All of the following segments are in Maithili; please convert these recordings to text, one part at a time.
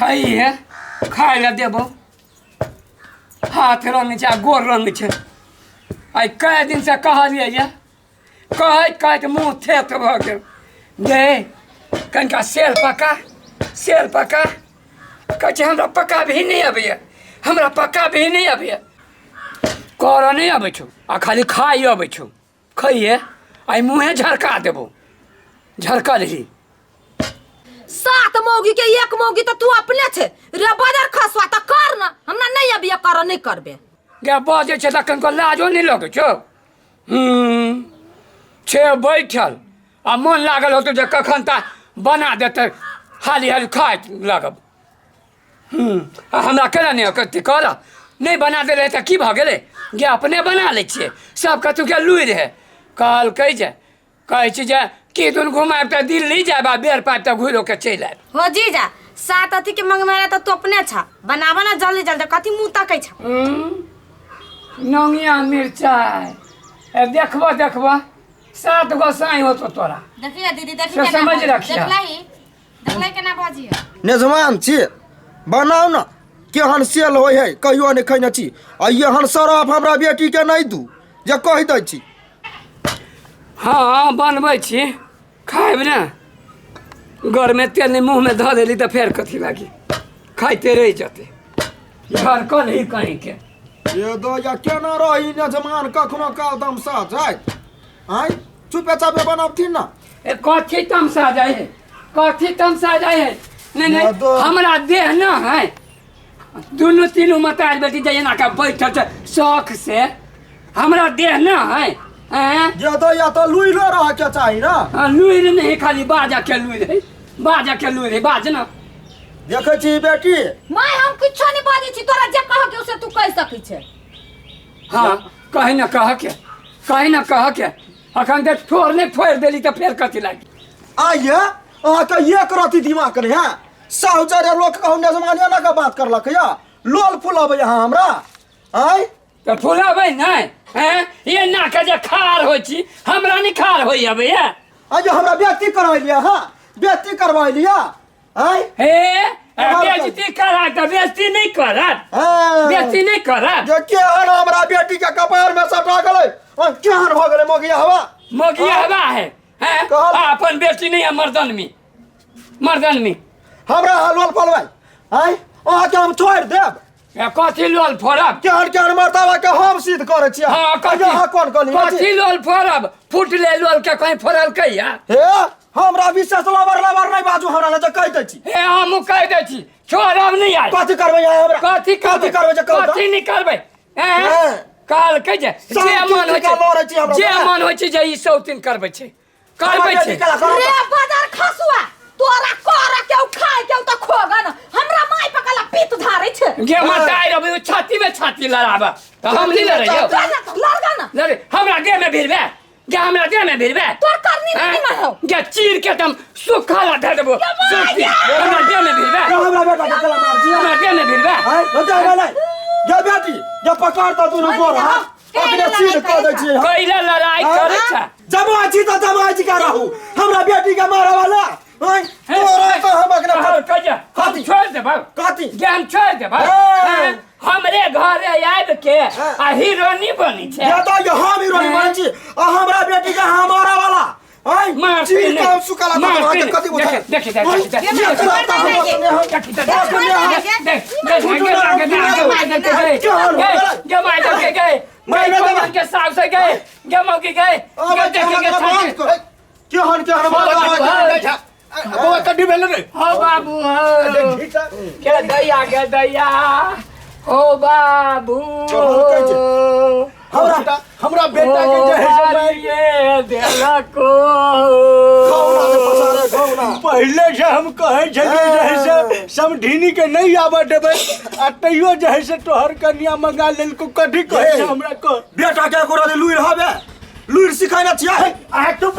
खाइ है खाय लए देबो हाथ रंग छै आ गोर रंग छै। आइ कए दिनसँ कहलियै यऽ, कहैत कहैत मुँह थेत भऽ गेल। गे कनिका सेल पका, सेल पका। कहै छै हमरा पका भी नहि अबैए, हमरा पका भी नहि अबैए। करऽ नहि अबै छौ आ खाली खाइ अबै छौ। खइहे आइ मुँहे झरका देबो, झरकल ही। सात मौगी के एक मौगी तो तू अपने छे रे बदर खसवा, त कर न। हमरा नहीं अबिया कर, नहीं करबे। गे बजै छै तऽ कनिको लाजो नहि लगै छौ? छै बैठल आ मन लागल होतौ जे कखन ता बना देतै, हाली हाली खाय लागब। आ हमरा केना नहि अथी कर नहि बना देलै तऽ की भऽ गेलै? गे अपने बना लै छियै सब। कतहु के लुरि रहै कहलकै जे कहै छी जे की दुन घुमायब तऽ दिल्ली जायब आ बेर पाबि तऽ घुरिओ के चलि आयब। हो जीजा, सात अथी के मंगमेला तऽ तू अपने छा, बनाबऽ ना जल्दी जल्दी। कथी मुंह तकै छा? नौनिया मिरचाइ ए देखबऽ देखबऽ, सात गो साँइ होतो तोरा। देखिए दीदी, देखी से केना समझ बजी। रखिए। देखलही देखलही केना बजी है। नेजमान छी, बनाउ ने। केहन सेल होइ है, कहियो नहि खैने छी। आ एहन सरफ हमरा बेटीके नहि दू जे कहि दै छी। हँ, बनबै छी, खायब ने। गरमे तेल नहि मुँहमे धऽ देली तऽ फेर कथी लागी, खाइते रहि जेतै। झरकल ही कहींके। ये दो या केना रही नेजमान, कखनो काल तमसा जाय। आँय, चुपे चापे बनाबथिन ने। ए कथी तमसा जाइ है, कथी तमसा जाइ है? नहीं नहीं, हमरा देह न है। दुनू तीनू मतार बेटी जे एना के बैठल छै शौक से, हमरा देह न है। हैं? ये तो या तो लुइलो रह के चाही ना। हाँ, लुरि नहीं, खाली बाजा के लुरि है, बाजा के लुरि है, बाज ना। देखै छी बेटी। माय, हम किछो नहीं बाजै छी। तोरा जे कह के से तू कहि सकै छै। हाँ, कही ना कह के, कही ना कह के। अखन तक ठोर नहि फोड़ि देली तऽ फेर कथी लागी? आइए अहाँके एक रति दिमाग नहि है। साहुचर्य लोक कहू ने एना के बात करलक या लोल फुलाबै अहाँ हमरा आँय? तऽ फुलाबै नहि हैं? एना के जे खार होइ छी, हमरा नहि खार होइ अबैया। आइए हमरा बेइज्जती करबैलियै अहाँ, बेइज्जती करबैलियै आँय? हे, बेइज्जती करा तऽ बेइज्जती नहि करत? हाँ। बेइज्जती नहि करत? जे केहन हमरा बेटी के कपार में सटा गेलै, ओय केहन भऽ गेलै मोगिया हवा। मोगिया हवा है हैं? कहल- आ, अपन बेटी नहीं है मर्दन में, मर्दन में। हमरा अहाँ लोल फलबै आँय? अहाँके हम छोड़ि देब? ए, कथी लोल फोड़ब? केहन केहन मर्दाबा के हम सिद्ध करै छियै। हाँ, कथी? अहाँ कोन कहली? कथी लोल फोड़ब? फुटले लोल के कहीं फोड़लकै या? हे, हमरा विशेष लबर लबर नहि बाजू हमरा लग, जे कहि दै छी। हे, हमहूँ कहि दै छी, छोड़ब नहि आइ। कथी करबै अहाँ हमरा? कथी? कथी करबै जे कहू तऽ? कथी नहि करबै हैं? हैं? कहलकै जे सब जे मन होइ चीज छै लड़ै छी हमरा जे से। मन होइ छै जे ई सौतीन करबै छै, करबै हमर छै। बेटी केला करब रे बदर खसुआ, तोरा कर के खाय के त खोगा न, हमरा माय पकला पीत धारे छै। गे मताई रबी, छाती में छाती लड़ाबा तऽ हम नहीं लड़ै यौ। लड़गा न। लड़े हमरा देह में भिड़बे? गे हमरा देह में भिड़बे? तोर करनी नहीं हैं? में हो। गे चीर के तम सुखा ला धर देबो। सुखी हमरा देह में भिड़बे? ये हमरा बेटा के केला मार छी। हमरा देह में भिड़बे? आँय, बचाइ भेलै। ये बेटी, ये पकड़ तऽ दुनू गोर हाथ अपने सिद्ध कऽ दै छियै हम। कैला लड़ाई करै छै? जमाइ छी तऽ जमाइ छी का रहू, हमरा बेटी के मारे वाला। आँय, तोरा तऽ हम अखने कहल जे हम कथी? छोड़ि देबौ। कथी? गे हम छोड़ि देबौ। हे। हैं? हमरे घरे आबि के आ हीरोनी बनी छै। ये तऽ ये हम हीरोनी बनै छी आ हमरा बेटी के हमारा वाला। आँय, मारते चीर नहि। के हम सुखा ला मारते अहाँके नहि। कथी बुझाइ? देख, देख, देख, देख, ये देख, तोरा तऽ हम अपने हम- देख, देख, अपने हम- देख, देख, देख, देख, देख, देख, देख, क्या हाल हो गे, गेलै? गे, माय देख, गे, माय गे, देख। कोन के सास से गे, गे मौगी गे, गे, देख, गे, छाती। केहन केहन मर्दाबा के- बौआ, कड्डी भेल रे? हो बाबू हो, के दैया, के दैया, हो बाबू। कहलकै जे, हमरा हमरा बेटा के जे है से मारि- ये देलको। घौना के पसारे घौना। पहिले से हम कहै छलियै जे है से समधिनी के नहि आबऽ देबै, आ तैयो जे है से तोहर कनिया मंगा लेलको। कथी कहै छै हमरा कह? बेटा के एको रति लुरि हबे? लुरि सिखेने छियै? अहाँ चुप।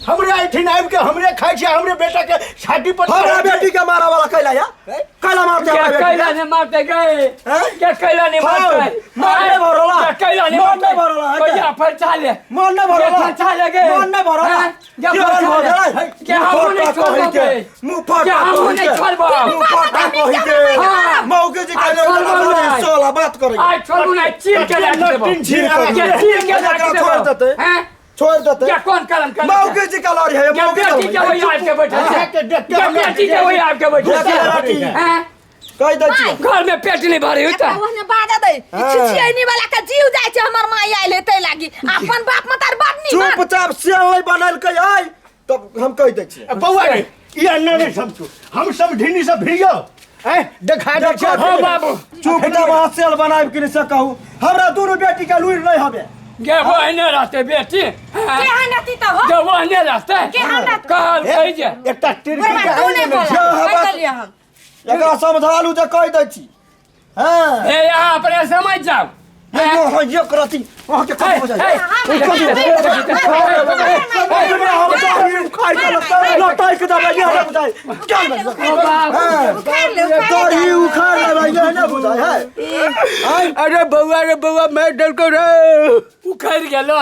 हमरे एहिठिन आबि के हमरे खाइ छै, हमरे बेटा के छाती पर हमरा चढ़ै छै। बेटी के मारा वाला कैला या कैला मारते क्या हमरा बेटी कैला के? नहीं मारते गए? हैं? क्या कैला नहीं हाँ, मारते? मार नहीं भरला। क्या कैला नहीं मार मारते? नहीं भरला, है क्या? भैया फरसा ले। मन नहीं भरला। क्या फरसा ले गए? मन नहीं भरला। हैं? क्या क्या फरसा भरला? ले? क्या हम नहीं छोटा छोड़ोगे? कहीं के। मुंह फाटा के हमहूँ कोही नहि के। छोड़बौ। मुंह फाटा कोही के। हाँ। मौगी जी आइ कहले छोड़बौ नहि। सोला बात करे आइ छोड़ू नहि चीर के राखि देबौ चीर के के चीर के राखि एकरा देबौ छोड़ देतै। हैं? छोड़ देतै के कोन कलम कर मौगी जी के लड़ी है के मौगी बेटी के वही आबि के बैठल छै के देख के के बेटी के वही आबि के बैठल देख छै के हैं? कहि दै छियै घर में पेट नहीं भरे होता ओहने बाजा दे ई छिछियनी वाला के जीव जाय छै हमर माई आइल हे तै लागी अपन बाप मतार बात नहीं मान चुपचाप सेल नहि बनलकै आइ तब हम कहि दै छियै बौआ रे ई अन्ना नहीं समझू हम सब ढीनी से भिड़ियो हैं देखा दे देखो, हो बाबू चुपचाप अहाँ सेल बनाबि कि नहि से कहू हमरा दुनू बेटी के लुरि नहि हबे गे वो एने रहते बेटी हैं? केहन रहती तब हो गे वो एने रहते केहन रहते? कहल कहि जे एकटा तिरकी बुढ़वा के तू नहीं आइ बोला जे हवा- कहि देलियै हम एकरा समझालू जे कहि दै छी हँ हे यहाँ अपने समझ जाओ यो हँ ये करती अहाँके कथी बुझाइ हे, ओ कथी लटाइ के देबै ये नहि बुझाइ क्या ओ बाबू उखाड़ ले उखाड़ ले दही उखाड़ लेबै ये नहि बुझाइ है अरे बौआ रे बौआ मैं डर को रे उखड़ि गेलो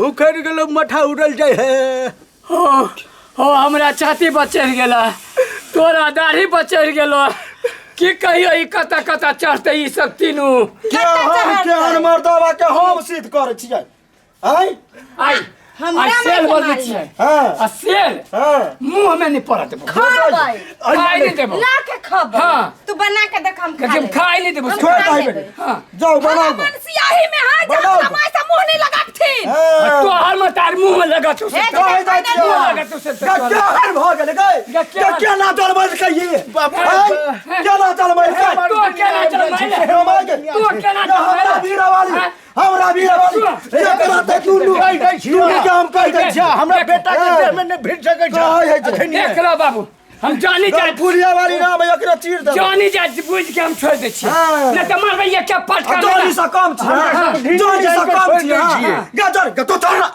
उखड़ गेलो मठा उड़ल जाय है हो हो हमरा छाती पर चढ़ि गेला तोरा दाढ़ी पर चढ़ि गेलो की कहियो ई कतऽ कतऽ चढ़तै ई सब तीनू केहन केहन मर्दाबा के हम सिद्ध करै छियै आँय आइ हमरा आइ सेल मारि बनबै मारी। छियै हँ आ सेल हँ मुँह में नहीं पड़त देबो खबै खाइ नहीं देबो ला के खबै हाँ। तू बना के देख हम खा लेकिन लेबै। खाइ नहीं देबो हम छोड़ खा दही लेबै। बेटी हाँ जाउ बनाउ हम सियाही में हाँ जा बनाओ। हमरा माय से मुंह नहीं लगाथिन हँ तोहर में तार मुँह में लगा तू हे, कहि दै छियै मुँह लगा तू से गे केहन भऽ गेलै गे गे गे केना जलमलकै ई बाप रे आँय? केना जलमलकै तू केना जलमैले जलमलकै तू केना हमरा जलमैले वीरा वाली हाँ? हमरा वीरा वाली एकरा तऽ दुनू कहि दै छियै। दुनू के हम कहि दै छियै हमरा बेटा के देह में नहीं भिड़ सकै छै कहै है जे। अखनिये। देख लो बाबू हम जानी जाए फुलिया वाली नाम एकरा चीर देबै जानी जाए बुझ के हम छोड़ दै छियै हाँ। नहीं तो मारबै ये क्या पटका आ जॉनी से कम छी हाँ। जॉनी से कम छी हाँ। गे जॉनी गे तू छोड़ ना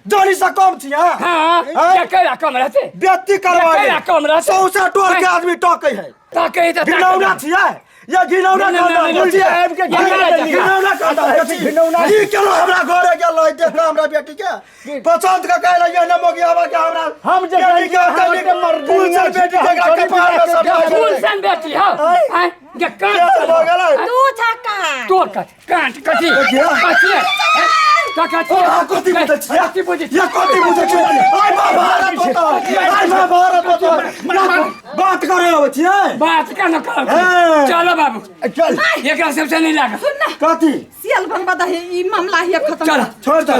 जॉनी से कम छी हां हाँ हाँ। क्या कैला कम रहते व्यक्ति करवा केला कम रहते? सौंसे टोल के आदमी टोकै है ताके तो घिनौना छियै ये घिनौना नहीं, खानदान नहीं, नहीं, बुझलियै आबि के घिनौना घिनौना खानदान कथी? घिनौना। ई केना हमरा घरे गेल रहै देख हमरा बेटी के पसंद के कहले ये न मोगियावा के हमरा हम जे बेटी के हम तनिक जे मर्दनिया फूल छी, बेटी के हम एकरा थोड़ी कपार में बियाह सटा के फूल देबै। सन बेटी हो आँय? आँय? गे काट केहन भऽ गेलै तू छा कहाँ तोर काट काट कथी देखिए। कथी का कथी ओ, अहाँ कथी बुझै छियै? कथी बुझै ये कथी बुझै छियै? आइ महाभारत बताउ आइ महाभारत बताउ बात करे अबै छियै बात केना कर हाँ। चलो बाबू चल एकरा सबसे नहीं लागत कथी सियल बनबा दही ई मामला हिया खत्म चल छोड़ दे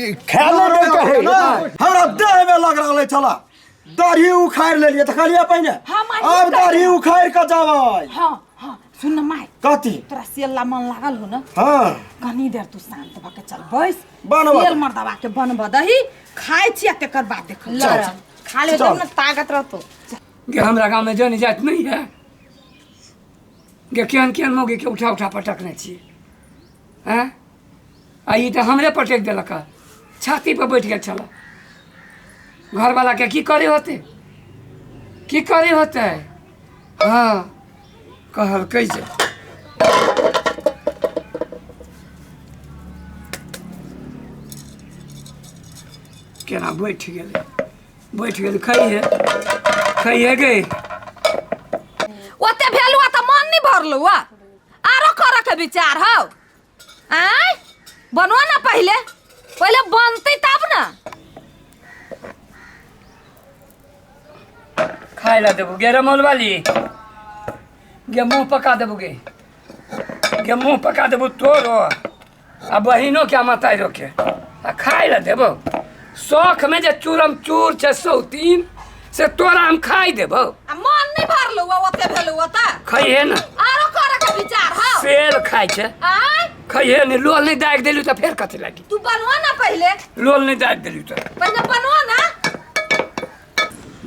ई ख्याले नहीं कहे हमरा देह में लग रहल छला दाढ़ी उखाड़ लेलियै तऽ कहलियै पहिने हाँ, माय, आब दाढ़ी उखाड़ कऽ जाबै हाँ हाँ सुन न माय कथी तोरा सियल ला मन लागल हो न हाँ कनी देर तू शांत भऽ के चल बैस बनबऽ सियल मर्दवा के बनबऽ दही खाइ छी आ तेकर बाद देखल चल। खा ले चल। तब न ताकत रहतो गे हमरा गाँव में जन जात नहीं है गे केहन केहन मौगी के उठा उठा पटकने छियै हैं आ ई तऽ हमरे पटकि देलक हँ छाती पर बैठ गेल छल घरवाला के की करे होते की करे होते हँ कहलकै जे केना बैठ गेलै बैठ गेल खैहे खैहे गे ओते भेलुआ तऽ मन नहीं भरलुआ आरो करे के विचार हौ आँय बनवा ना पहिले पहिले बनतै तब ना खाय ला देबू गे रमौल वाली गे मुँह पका देबू गे गे मुँह पका देबू तोरो आ बहिनो के मताइरो के आ खाय ला देबो शौख में जे चूरम चूर छै सौतीन से तोरा हम खाय देबो आ मन नहीं भरलुआ ओते भेलुआ तऽ खैहे ना आरो करे के विचार हौ सेल खाय छै आँय खैहे नहीं लोल नहीं दागि देलू तऽ फेर कथी लागी तू बनवा ना पहिले लोल नहीं दागि देलू तऽ पहिले बनवा ना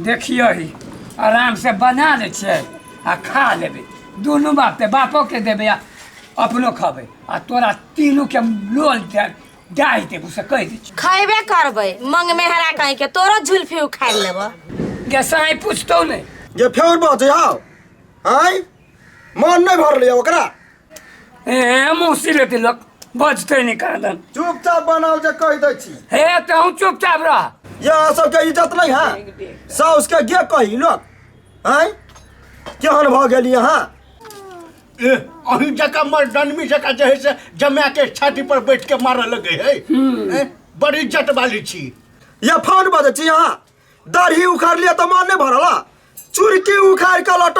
देखियो ही आराम से बना लै छियै आ खा लेबै दुनू बाप ते बापोके देबै आ अपनो खबै आ तोरा तीनूके लोल डाहि देबू से कहि दै छियौ। खैबे करबै मंग मेहरा कहीं के तोरो झुल्फी उखाड़ि लेबऽ गे साँइ पुछतौ नहि जे फेर बजै आउ आँय मन नहि भरलै ओकरा ए मुँह सिलेतै लोक बजतै नहि कहाँदन चुपचाप बनाउ जे कहि दै छी हे तहूँ चुपचाप रह यहाँ सबके इज्जत नहीं है साउस के गे कही लोग आँय केहन भऽ गेली अहाँ ए अही जकाँ मर्दनमी जकाँ जे है से जमा के छाती पर बैठ के मारऽ लगे है ए, बड़ी इज्जत वाली छी ये फोन बजै छी अहाँ दाढ़ी उखाड़ लिअ तऽ मन नहि भरल चुरकी उखाड़ कऽ लटो।